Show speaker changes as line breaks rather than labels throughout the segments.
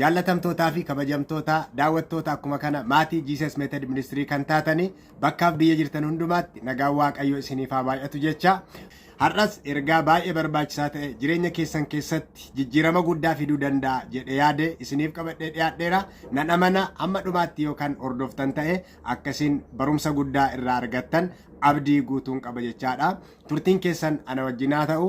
Jaallatamtootaa fi kabajamtoota daawwattoota, akkuma kana maatii Jesus Method Ministry kan taatanii bakkaaf biyya jirtan hundumaatti nagaan Waaqayyo isiniif haa baay'atu jecha, har'as ergaa baay'ee barbaachisaa ta'e, jireenya keessan keessatti jijjiirama guddaa fiduu danda'a jedhe yaade isiniif qabadhee dhiyaadheera. Nan amana, hamma dhumaatti yookaan hordoftan ta'e akkasiin barumsa guddaa irraa argattan abdii guutuun qaba jechaadha. Turtiin keessan ana wajjin haa ta'u.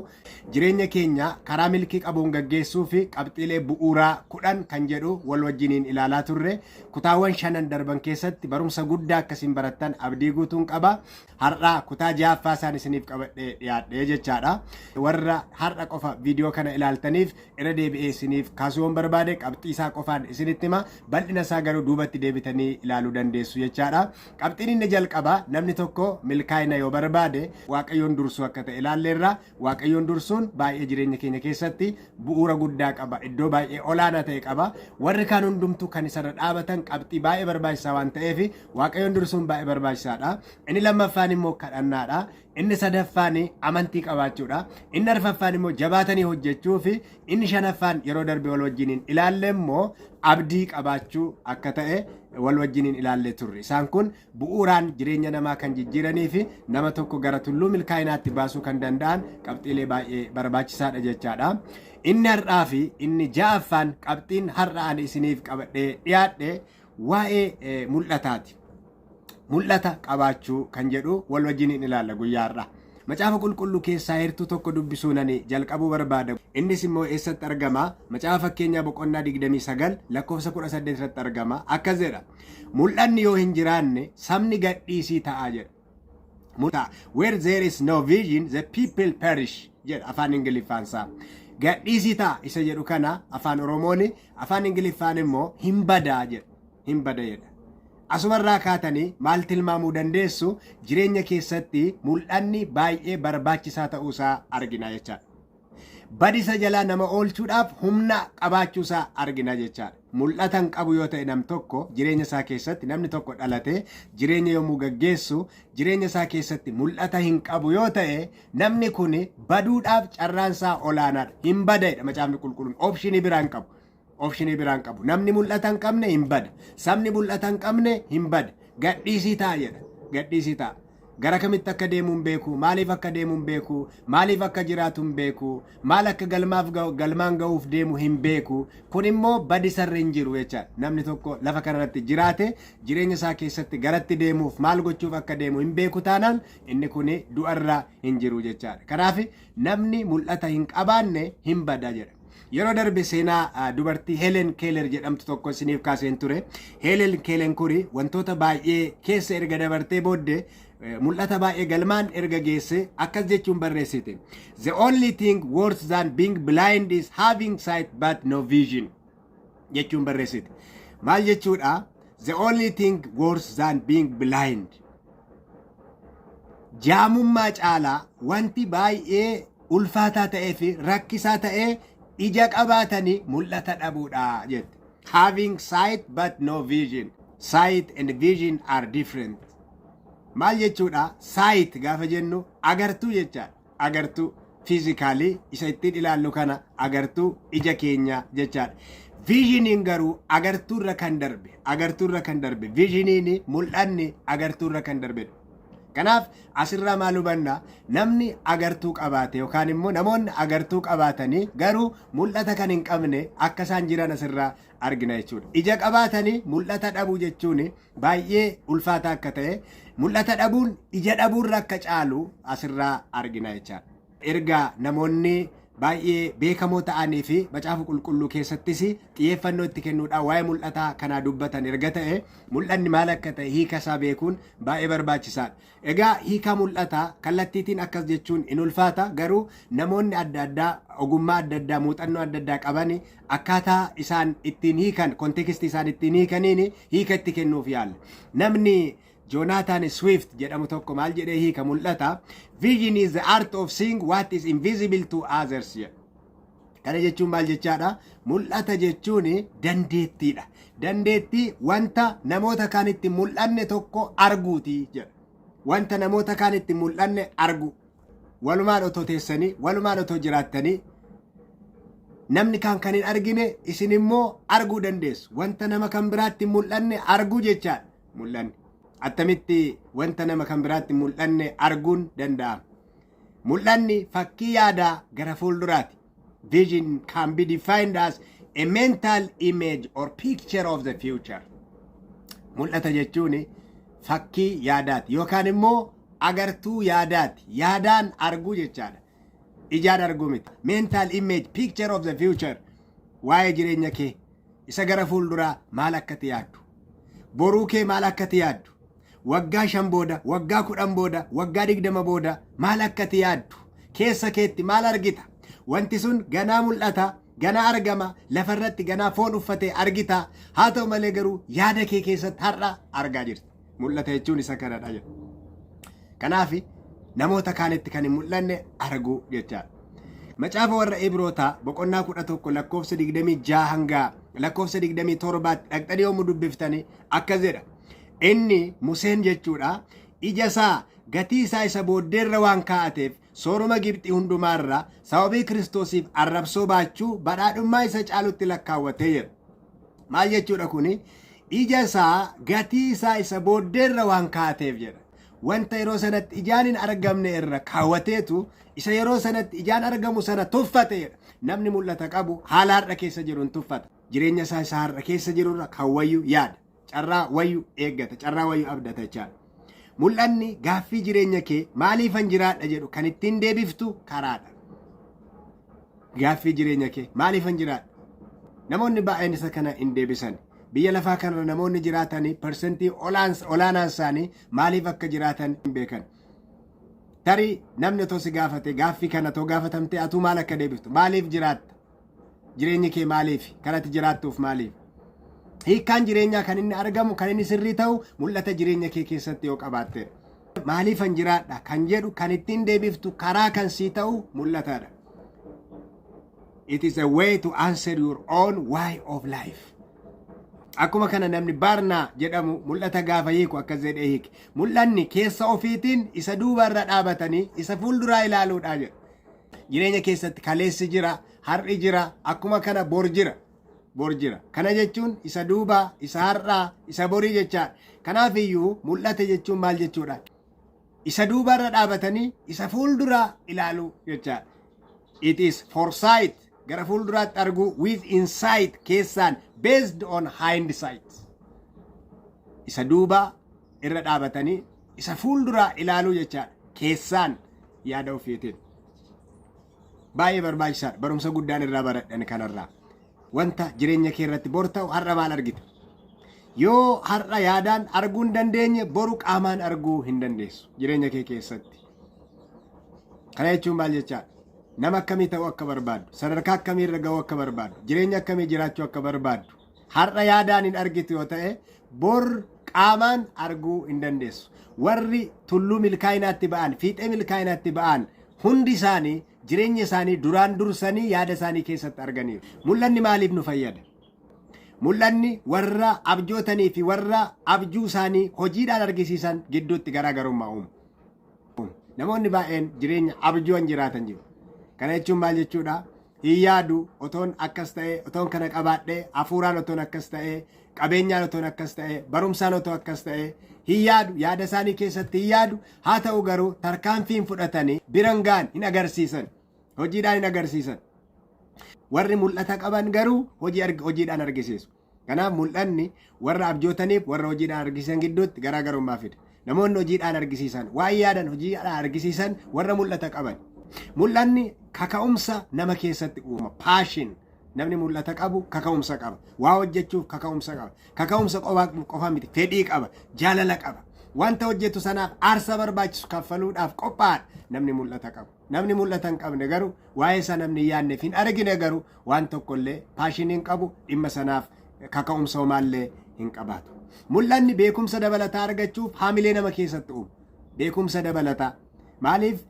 Jireenya keenya karaa milkii qabuun gaggeessuu fi qabxiilee bu'uuraa 10 kan jedhu wal wajjiniin ilaalaa turre. Kutaawwan shanan darban keessatti barumsa guddaa akkasiin barattan abdii guutuun qaba. Har'a kutaa ja'affaa isaan isiniif qabadhee dhiyaadhe jechaadha. Warra har'a qofa viidiyoo kana ilaaltaniif irra deebi'ee isiniif kaasuun barbaade, qabxii isaa qofaan isinitti hima. Bal'ina isaa garuu duubatti deebitanii ilaaluu dandeessu jechaadha. Qabxiin inni jalqaba, namni tokko milkaa'ina yoo barbaade Waaqayyoon dursuu akka ta'e ilaalleerra. Waaqayyoon dursuun baay'ee jireenya keenya keessatti bu'uura guddaa qaba. Iddoo baay'ee olaanaa ta'e qaba. Warri kaan hundumtuu kan isarra dhaabatan qabxii baay'ee barbaachisaa waan ta'eef, Waaqayyoon dursuun baay'ee barbaachisaadha. Inni lammaffaan immoo kadhannaadha. Inni sadaffaan amantii qabaachuudha. Inni arfaffaan immoo jabaatanii hojjechuu fi inni shanaffaan yeroo darbe wal wajjiniin ilaalle immoo abdii qabaachuu akka ta'e wal wajjiniin ilaallee turre. Isaan kun bu'uuraan jireenya namaa kan jijjiiranii fi nama tokko gara tulluu milkaa'inaatti baasuu kan danda'an qabxiilee baay'ee barbaachisaadha jechaadha. Inni har'aa fi inni ja'affaan, qabxiin har'a ani isiniif qabadhee dhiyaadhe, waa'ee mul'ataati. Mul'ata qabaachuu kan jedhu wal wajjiniin ilaalla guyyaa har'aa. Macaafa Qulqulluu keessaa heertuu tokko dubbisuun ani jalqabuu barbaada. Innis immoo eessatti argama? Macaafa Fakkeenyaa boqonnaa 29 lakkoofsa 18 irratti argama. Akkas jedha: "Mul'anni yoo hin jiraanne sabni gadhiisii ta'a" jedha. "Where there is no vision, the people perish" jedha afaan Ingiliffaansaa. Gadhiisii ta'a isa jedhu kana afaan Oromoon, afaan Ingiliffaan immoo hin badaa jedha. Hin bada jedha. Asumarraa kaatanii maal tilmaamuu dandeessu? Jireenya keessatti mul'anni baay'ee barbaachisaa ta'uusaa argina jechaadha. Badisa jalaa nama oolchuudhaaf humna qabaachuusaa argina jechaadha. Mul'ata hin qabu yoo ta'e nam tokko jireenya isaa keessatti, namni tokko dhalatee jireenya yommuu gaggeessu, jireenya isaa keessatti mul'ata hin qabu yoo ta'e, namni kun baduudhaaf carraan isaa olaanaadha. Hin bada Macaafni Qulqulluun. Option biraa hin qabu. Option biraa hin qabu. Namni mul'ata hin qabne hin bada. Sabni mul'ata hin qabne hin bada. Gadhiisii ta'a jedha. Gadhiisii ta'a. Gara kamitti akka deemu hin beeku, maaliif akka deemu hin beeku, maaliif akka jiraatu hin beeku, maal akka galmaaf galmaan ga'uuf deemu hin beeku. Kun immoo badisarra hin jiru jechaadha. Namni tokko lafa kanarratti jiraate jireenya isaa keessatti garatti deemuuf, maal gochuuf akka deemu hin beeku taanaan, inni kun du'arra hin jiru jechaadha. Kanaaf namni mul'ata hin qabaanne hin bada jedha. Yeroo darbe seenaa dubartii Helen Keller jedhamtu tokko isiniif kaaseen ture. Helen Keller kuni wantoota baay'ee keessa erga dabartee booddee, mul'ata baay'ee galmaan erga geesse, akkas jechuun barreessite: "The only thing worse than being blind is having sight but no vision" jechuun barreessite. Maal jechuudha? The only thing worse than being blind. Jaamummaa caalaa wanti baay'ee ulfaataa ta'ee fi rakkisaa ta'ee ija qabaatanii mul'ata dhabuudha jette. Having sight but no vision. Sight and vision are different. Maal jechuudha? Sight gaafa jennu agartuu jechaadha. Agartuu physical isa ittiin ilaallu kana, agartuu ija keenya jechaadha. Visioniin garuu agartuurra kan darbe, agartuurra kan darbe. Visioniin, mul'anni agartuurra kan darbedha. Kanaaf asirraa maal hubanna? Namni agartuu qabaate yookaan immoo namoonni agartuu qabaatanii garuu mul'ata kan hin qabne akka isaan jiran asirraa argina jechuudha. Ija qabaatanii mul'ata dhabuu jechuun baay'ee ulfaataa akka ta'e, mul'ata dhabuun ija dhabuurra akka caalu asirraa argina jechaadha. Erga namoonni baay'ee beekamoo ta'anii fi Macaafa Qulqulluu keessattis xiyyeeffannoo itti kennuudhaan waa'ee mul'ataa kanaa dubbatan erga ta'e, mul'anni maal akka ta'e hiika isaa beekuun baay'ee barbaachisaadha. Egaa hiika mul'ataa kallattiitiin akkas jechuun in ulfaata, garuu namoonni adda addaa ogummaa adda addaa, muuxannoo adda addaa qaban, akkaataa isaan ittiin hiikan, context isaan ittiin hiikaniin hiika itti kennuuf yaalla. Namni Jonathan Swift jedhamu tokko maal jedhee hiika mul'ata? "Vision is the art of seeing what is invisible to others" jedha. Kana jechuun maal jechaadha? Mul'ata jechuun dandeettiidha. Dandeettii wanta namoota kaanitti mul'anne tokko arguuti jedha. Wanta namoota kaanitti mul'anne argu. Walumaan otoo teessanii, walumaan otoo jiraattanii, Namni kaan kan hin argine isin immoo arguu dandeessu. Wanta nama kan biraatti hin mul'anne arguu jechaadha. Mul'anni. Attamitti wanta nama kan biraatti hin mul'anne arguun danda'ama? Mul'anni fakkii yaadaa gara fuulduraati. Vision can be defined as a mental image or picture of the future. Mul'ata jechuun fakkii yaadaati yookaan immoo agartuu yaadaati. Yaadaan arguu jechaadha. Ijaan arguu miti. Mental image, picture of the future. Waa'ee jireenya kee isa gara fuulduraa maal akkati yaaddu? Boruu kee maal akkati yaaddu? Waggaa 5 booda, waggaa 10 booda, waggaa 20 booda maal akkati yaaddu? Keessa keetti maal argita? Wanti sun ganaa mul'ata, ganaa argama, lafarratti ganaa foon uffatee argita. Haa ta'u malee garuu yaada kee keessatti har'a argaa jirta. Mul'ata jechuun isa kanadha jedha. Kanaaf namoota kaanitti kan hin mul'anne arguu jechaadha. Macaafa warra Ibrootaa boqonnaa 11 lakkoofsa 26 hanga lakkoofsa 27tti dhaqxanii yommuu dubbiftanii akkas jedha. Inni Museen jechuudha, ija isaa gatii isaa isa booddeerra waan kaa'ateef sooroma Gibxii hundumaarra sababii Kiristoosiif arrabsoo baachuu badhaadhummaa isa caalutti lakkaawwatee jedha. Maal jechuudha kuni? Ija isaa gatii isaa isa booddeerra waan kaa'ateef jedha. Wanta yeroo sanatti ijaan hin argamne irra kaawwateetu isa yeroo sanatti ijaan argamu sana tuffate jedha. Namni mul'ata qabu haala har'a keessa jiru hin tuffata. Jireenya isaa isa har'a keessa jirurra kan wayyu yaada. Carraa wayyu eeggata. Carraa wayyu abdata jechaadha. Mul'anni gaaffii jireenya kee maaliifan jiraadha jedhu kan ittiin deebiftu karaadha. Gaaffii jireenya kee maaliifan jiraadha? Namoonni baay'een isa kana hin deebisan. Biyya lafaa kanarra namoonni jiraatanii parsentii olaanaan isaanii maaliif akka jiraatan hin beekan. Tarii namni otoo si gaafate, gaaffii kana otoo gaafatamte, atuu maal akka deebiftu? Maaliif jiraatta? Jireenyi kee maaliif? Kan ati jiraattuuf maaliif? Hiikkaan jireenyaa kan inni argamu, kan inni sirrii ta'u, mul'ata jireenya kee keessatti yoo qabaattedha. Maaliifan jiraadha kan jedhu kan ittiin deebiftu karaa kan sii ta'u mul'ataadha. It is a way to answer your own why of life. Akkuma kana namni Baarnaa jedhamu mul'ata gaafa hiiku akkas jedhee hiike. Mul'anni keessa ofiitiin isa duubarra dhaabatanii isa fuulduraa ilaaluudha jedha. Jireenya keessatti kaleessi jira, har'i jira, akkuma kana bor jira. Bor jira. Kana jechuun isa duubaa, isa har'aa, isa borii jechaadha. Kanaaf iyyuu mul'ata jechuun maal jechuudha? Isa duubarra dhaabatanii isa fuulduraa ilaaluu jechaadha. It is foresight, gara fuulduraatti arguu, with insight, keessaan, based on hindsight. Isa duubaa irra dhaabatanii isa fuulduraa ilaaluu jechaadha. Keessaan yaada ofiitiin. Baay'ee barbaachisaadha. Barumsa guddaan irraa baradhan kanarraa. Wanta jireenya kee irratti bor ta'u har'a maal argita? Yoo har'a yaadaan arguu hin dandeenye, boru qaamaan arguu hin dandeessu jireenya kee keessatti. Kana jechuun maal jechaadha? Nama akkamii ta'uu akka barbaaddu, sadarkaa akkamii irra ga'uu akka barbaaddu, jireenya akkamii jiraachuu akka barbaaddu har'a yaadaan hin argitu yoo ta'e, bor qaamaan arguu hin dandeessu. Warri tulluu milkaa'inaatti ba'an, fiixee milkaa'inaatti ba'an hundi isaanii jireenya isaanii duraan dursanii yaada isaanii keessatti arganiiru. Mul'anni maaliif nu fayyada? Mul'anni warra abjootanii fi warra abjuu isaanii hojiidhaan argisiisan gidduutti garaagarummaa uuma. Namoonni baay'een jireenya abjuun jiraatan jiru. Kana jechuun maal jechuudha? Hin yaadu, otoon akkas ta'e, otoon kana qabaadhee, hafuuraan otoon akkas ta'e, qabeenyaan otoon akkas ta'e, barumsaan otoo akkas ta'e, hin yaadu, yaada isaanii keessatti hin yaadu. Haa ta'u garuu tarkaanfii hin fudhatanii biran ga'an, hin agarsiisan. Hojiidhaan hin agarsiisan. Warri mul'ata qaban garuu hojiidhaan argisiisu. Kanaaf mul'anni warra abjootaniif warra hojiidhaan argisiisan gidduutti garaagarummaa fida. Namoonni hojiidhaan argisiisan, waan yaadan hojiidhaan argisiisan, warra mul'ata qaban. Mul'anni kaka'umsa nama keessatti uuma. Passion. Namni mul'ata qabu kaka'umsa qaba. Waa hojjechuuf kaka'umsa qaba. Kaka'umsa qofa miti, fedhii qaba, jaalala qaba. Wanta hojjetu sanaaf aarsaa barbaachisu kaffaluudhaaf qophaa'aadha namni mul'ata qabu. Namni mul'ata hin qabne garuu, waa'ee isaa namni hin yaadneef hin argine garuu, waan tokkollee passionii hin qabu, dhimma sanaaf kaka'umsa homaallee hin qabaatu. Mul'anni beekumsa dabalataa argachuuf haamilee nama keessatti uuma. Beekumsa dabalataa. Maaliif?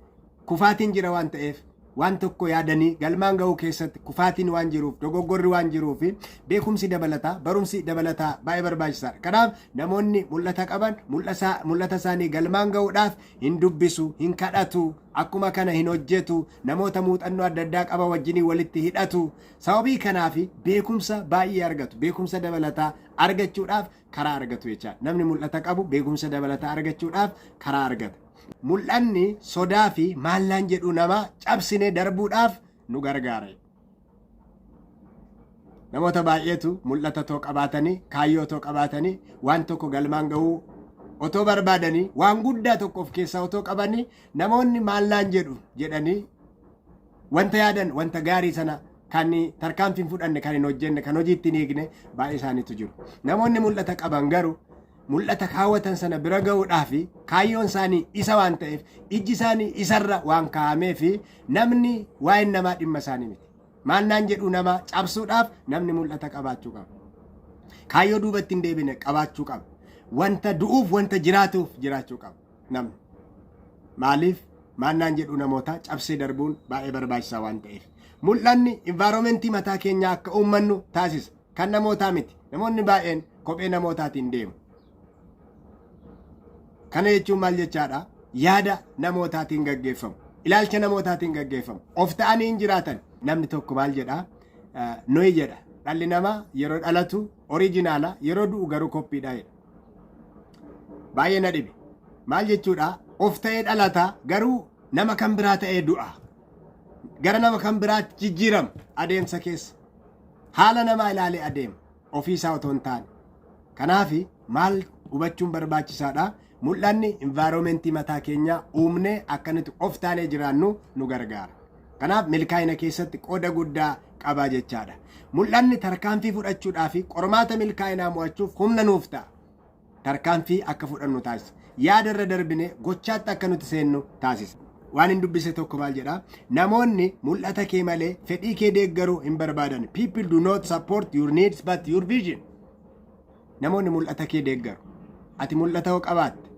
Kufaatiin jira waan ta'eef. Waan tokko yaadanii galmaan ga'uu keessatti kufaatiin waan jiruuf, dogoggorri waan jiruuf, beekumsi dabalataa, barumsi dabalataa baay'ee barbaachisaadha. Kanaaf namoonni mul'ata qaban mul'ata isaanii galmaan ga'uudhaaf hin dubbisu, hin kadhatu, akkuma kana hin hojjetu, namoota muuxannoo adda addaa qaban wajjinii walitti hidhatu. Sababii kanaaf beekumsa baay'ee argatu. Beekumsa dabalataa argachuudhaaf karaa argatu jechaadha. Namni mul'ata qabu beekumsa dabalataa argachuudhaaf karaa argata. Mul'anni sodaa fi maallaan jedhu nama cabsinee darbuudhaaf nu gargaara. Namoota baay'eetu mul'ata otoo qabaatanii, kaayyoo otoo qabaatanii, waan tokko galmaan ga'uu otoo barbaadanii, waan guddaa tokko of keessaa otoo qabanii, namoonni maallaan jedhu jedhanii wanta yaadan, wanta gaarii sana kan tarkaanfii hin fudhanne, kan hin hojjenne, kan hojiitti hin hiikne baay'ee isaaniitu jiru. Namoonni mul'ata qaban garuu mul'ata kaawwatan sana bira ga'uudhaaf kaayyoon isaanii isa waan ta'eef, ijji isaanii isarra waan kaa'amee fi namni waa'een namaa dhimma isaanii miti. Maal naan jedhu nama cabsuudhaaf namni mul'ata qabaachuu qaba. Kaayyoo duubatti hin deebine qabaachuu qaba. Wanta du'uuf, wanta jiraatuuf jiraachuu qaba namni. Maaliif? Maal naan jedhu namoota cabsee darbuun baay'ee barbaachisaa waan ta'eef. Mul'anni environmentii mataa keenyaa akka uummannu taasisa. Kan namootaa miti. Namoonni baay'een kophee namootaatiin deemu. Kana jechuun maal jechaadha? Yaada namootaatiin gaggeeffamu. Ilaalcha namootaatiin gaggeeffamu. Of ta'anii hin jiraatan. Namni tokko maal jedhaa? Nuyi jedha. Dhalli namaa yeroo dhalatu original, yeroo du'u garuu copydha jedha. Baay'ee na dhibe. Maal jechuudha? Of ta'ee dhalata, garuu nama kan biraa ta'ee du'a. Gara nama kan biraatti jijjiirama adeemsa keessa. Haala namaa ilaalee adeema. Ofiisaa otoo hin taane. Kanaaf maal hubachuun barbaachisaadha? Mul'anni environmentii mataa keenyaa uumnee akka nuti of taanee jiraannu nu gargaara. Kanaaf milkaa'ina keessatti qooda guddaa qabaa jechaadha. Mul'anni tarkaanfii fudhachuudhaa fi qormaata milkaa'inaa mo'achuuf humna nuuf ta'a. Tarkaanfii akka fudhannu taasisa. Yaada irra darbine gochaatti akka nuti seennu taasisa. Waan hin dubbise tokko maal jedhaa? Namoonni mul'ata kee malee fedhii kee deeggaruu hin barbaadan. People do not support your needs but your vision. Namoonni mul'ata kee deeggaru. Ati mul'ata yoo qabaatte,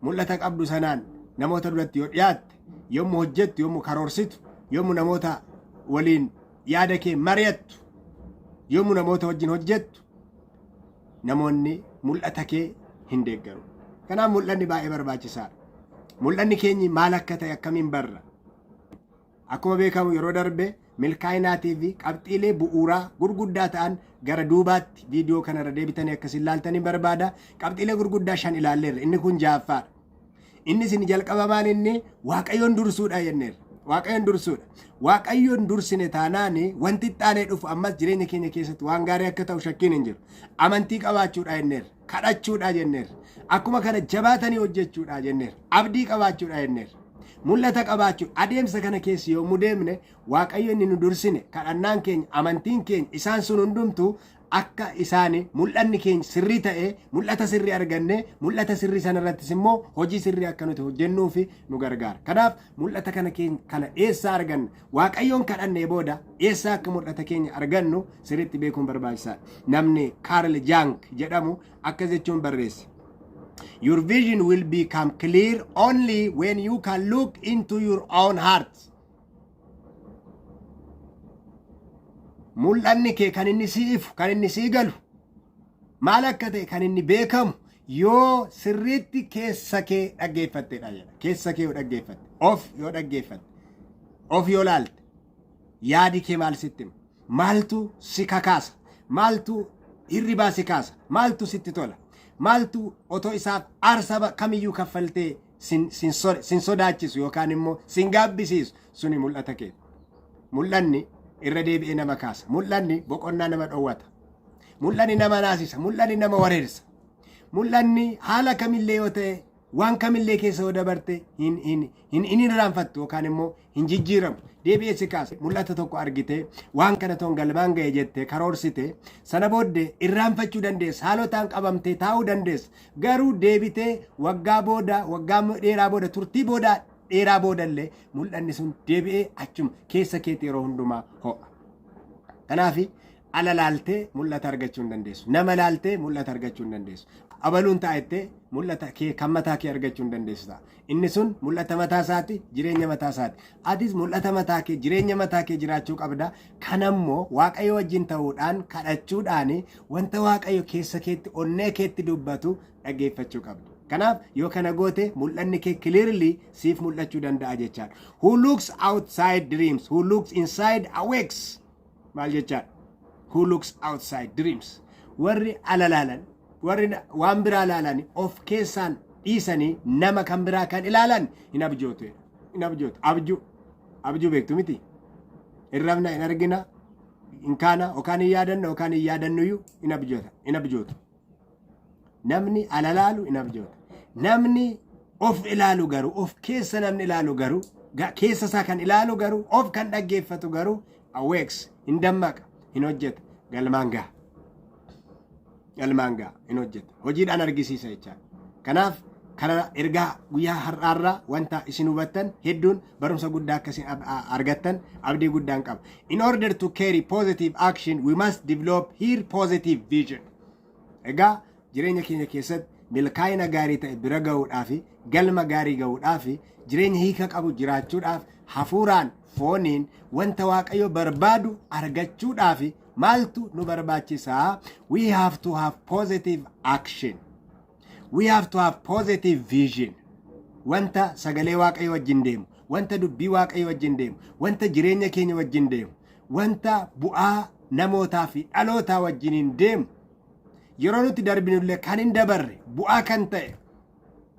mul'ata qabdu sanaan namoota duratti yoo dhiyaatte, yommuu hojjettu, yommuu karoorsitu, yommuu namoota waliin yaada kee mari'attu, yommuu namoota wajjin hojjettu, namoonni mul'ata kee hin deeggaru. Kanaaf mul'anni baay'ee barbaachisaadha. Mul'anni keenyi maal akka ta'e akkamiin barra? Akkuma beekamu yeroo darbe milkaa'inaatii fi qabxiilee bu'uuraa gurguddaa ta'an gara duubaatti viidiyoo kanarra deebitanii akkas ilaaltanii barbaada. Qabxiilee gurguddaa shan ilaalleerra. Inni kun ja'affaadha. Inni isin jalqaba maal inni? Waaqayyoon dursuudha jenneerra. Waaqayyoon dursuudha. Waaqayyoon dursine taanaan wanti itti aanee dhufu ammas jireenya keenya keessatti waan gaarii akka ta'u shakkiin hin jiru. Amantii qabaachuudha jenneerra. Kadhachuudha jenneerra. Akkuma kana jabaatanii hojjechuudha jenneerra. Abdii qabaachuudha jenneerra. Mul'ata qabaachuu. Adeemsa kana keessa yommuu deemne, Waaqayyo inni nu dursine, kadhannaan keenya, amantiin keenya, isaan sun hundumtuu akka isaani mul'anni keenya sirrii ta'e, mul'ata sirrii arganne, mul'ata sirrii sana irrattis immoo hojii sirrii akka nuti hojjennuufi nu gargaara. Kanaaf mul'ata kana keenya kana eessaa arganna? Waaqayyoon kadhannee booda eessaa akka mul'ata keenya argannu sirriitti beekuun barbaachisaadha. Namni Carl Jung jedhamu akkas jechuun barreesse. "Your vision will become clear only when you can look into your own heart." Mul'anni kee kan inni sii ifu, kan inni sii galu, maal akka ta'e kan inni beekamu yoo sirriitti keessa kee dhaggeeffattedha jedha. Keessa kee yoo dhaggeeffatte, of yoo dhaggeeffatte, of yoo laalte, yaadi kee maal sitti hima? Maaltu si kakaasa? Maaltu hirribaa si kaasa? Maaltu sitti tola? Maaltu otoo isaaf aarsaa kamiyyuu kaffaltee sin sodaachisu yookaan immoo sin gaabbisiisu? Suni mul'ata kee. Mul'anni irra deebi'ee nama kaasa. Mul'anni boqonnaa nama dhowwata. Mul'anni nama naasisa. Mul'anni nama wareersa. Mul'anni haala kamillee yoo ta'e, waan kamillee keessa yoo dabarte hin irraanfattu yookaan immoo hin jijjiiramu. Deebi'ee si kaasa. Mul'ata tokko argite, waan kana toon galmaan ga'e jettee karoorsite, sana booddee irraanfachuu dandeessa. Haalotaan qabamtee taa'uu dandeessa. Garuu deebitee waggaa booda, waggaa dheeraa booda, turtii booda dheeraa boodallee mul'anni sun deebi'ee achuma keessa keetti yeroo hundumaa ho'a. Kanaaf ala laaltee mul'ata argachuu hin dandeessu. Nama laaltee mul'ata argachuu hin dandeessu. Abaluun ta'a jettee mul'ata kee kan mataa kee argachuu hin dandeessu ta'a. Inni sun mul'ata mataa isaati, jireenya mataa isaati. Atis mul'ata mataa kee, jireenya mataa kee jiraachuu qabda. Kanammoo Waaqayyo wajjin ta'uudhaan, kadhachuudhaan, wanta Waaqayyo keessa keetti, onnee keetti dubbatu dhaggeeffachuu qabda. Kanaaf yoo kana goote, mul'anni kee clearly siif mul'achuu danda'a jechaadha. Who looks outside dreams, who looks inside awakes. Maal jechaadha? Who looks outside dreams. Warri ala laalan, warri waan biraa laalan, of keessaan dhiisanii nama kan biraa kan ilaalan hin abjootu. Hin abjootu. Abjuu. Abjuu beektu miti? Hin rafna, hin argina, hin kaana, yookaan hin yaadanna, yookaan hin yaadannuyyuu hin abjoota. Hin abjootu. Namni ala laalu hin abjoota. Namni of ilaalu garuu, of keessa namni ilaalu garuu, keessa isaa kan ilaalu garuu, of kan dhaggeeffatu garuu, awakes, hin dammaqa, hin hojjeta, galmaan gaha. Galmaan gaha, hin hojjeta. Hojiidhaan argisiisa jechaadha. Kanaaf kana ergaa guyyaa har'aarraa wanta isin hubattan hedduun, barumsa guddaa akkasiin argattan abdii guddaan qaba. In order to carry positive action, we must develop here positive vision. Egaa jireenya keenya keessatti milkaa'ina gaarii ta'e bira ga'uudhaaf, galma gaarii ga'uudhaaf, jireenya hiika qabu jiraachuudhaaf, hafuuraan fooniin wanta Waaqayyo barbaadu argachuudhaaf maaltu nu barbaachisaa? We have to have positive action. We have to have positive vision. Wanta sagalee Waaqayyo wajjin deemu, wanta dubbii Waaqayyo wajjin deemu, wanta jireenya keenya wajjin deemu, wanta bu'aa namootaa fi dhalootaa wajjiniin deemu, yeroo nuti darbinullee kan hin dabarre, bu'aa kan ta'e,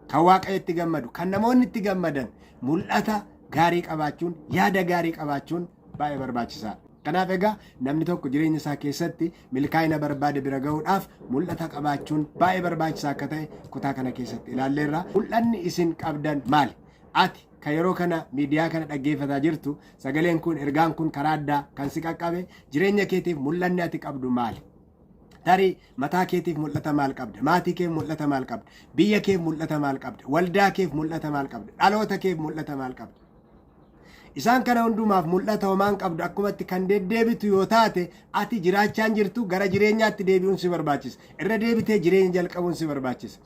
kan Waaqayyo itti gammadu, kan namoonni itti gammadan, mul'ata gaarii qabaachuun, yaada gaarii qabaachuun baay'ee barbaachisaadha. Kanaaf egaa namni tokko jireenya isaa keessatti milkaa'ina barbaade bira gahuudhaaf mul'ata qabaachuun baay'ee barbaachisaa akka ta'e kutaa kana keessatti ilaalleerra. Mul'anni isin qabdan maali? Ati kan yeroo kana miidiyaa kana dhaggeeffataa jirtu, sagaleen kun, ergaan kun karaa addaa kan si qaqqabe, jireenya keetiif mul'anni ati qabdu maali? Tarii mataa keetiif mul'ata maal qabda? Maatii keef mul'ata maal qabda? Biyya keef mul'ata maal qabda? Waldaa keef mul'ata maal qabda? Dhaloota keef mul'ata maal qabda? Isaan kana hundumaaf mul'ata homaan qabdu akkumatti kan deddeebitu yoo taate, ati jiraachaan jirtu, gara jireenyaatti deebi'uun si barbaachisa. Irra deebitee jireenya jalqabuun si barbaachisa.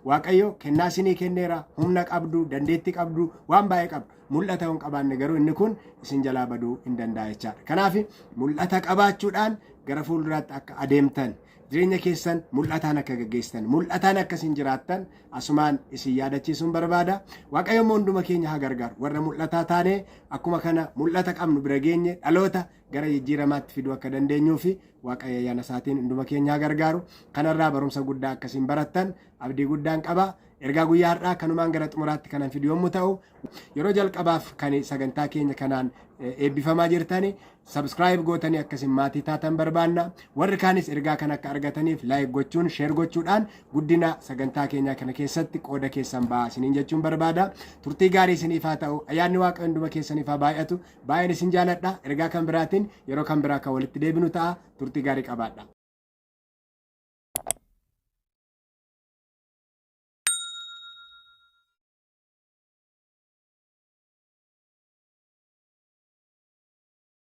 Waaqayyo kennaa isinii kenneera, humna qabdu, dandeettii qabdu, waan baay'ee qabdu. Mul'ata hin qabaanne garuu inni kun isin jalaa baduu hin danda'a jechaadha. Kanaaf mul'ata qabaachuudhaan gara fuulduraatti akka adeemtan, jireenya keessan mul'ataan akka gaggeessitan, mul'ataan akka isin jiraattan asumaan isin yaadachiisuun barbaada. Waaqayyo immoo hunduma keenya haa gargaaru. Warra mul'ataa taanee akkuma kana mul'ata qabnu bira geenye dhaloota gara jijjiiramaatti fiduu akka dandeenyuu fi Waaqayyo ayyaana isaatiin hunduma keenya haa gargaaru. Kanarraa barumsa guddaa akkasiin barattan abdii guddaan qaba. Ergaa guyyaa har'aa kanumaan gara xumuraatti kanan fidu yommuu ta'u, yeroo jalqabaaf kan sagantaa keenya kanaan eebbifamaa jirtani, subscribe gootanii akkasin maatii taatan barbaanna. Warri kaanis ergaa kan akka argataniif like gochuun, share gochuudhaan guddina sagantaa keenyaa kana keessatti qooda keessan ba'aa isiniin jechuun barbaada. Turtii gaarii isiniif haa ta'u. Ayyaanni Waaqa hunduma keessaniif haa baay'atu. Baay'een isin jaaladha. Ergaa kan biraatiin yeroo kan biraa kan walitti deebinu ta'a. Turtii gaarii qabaadha.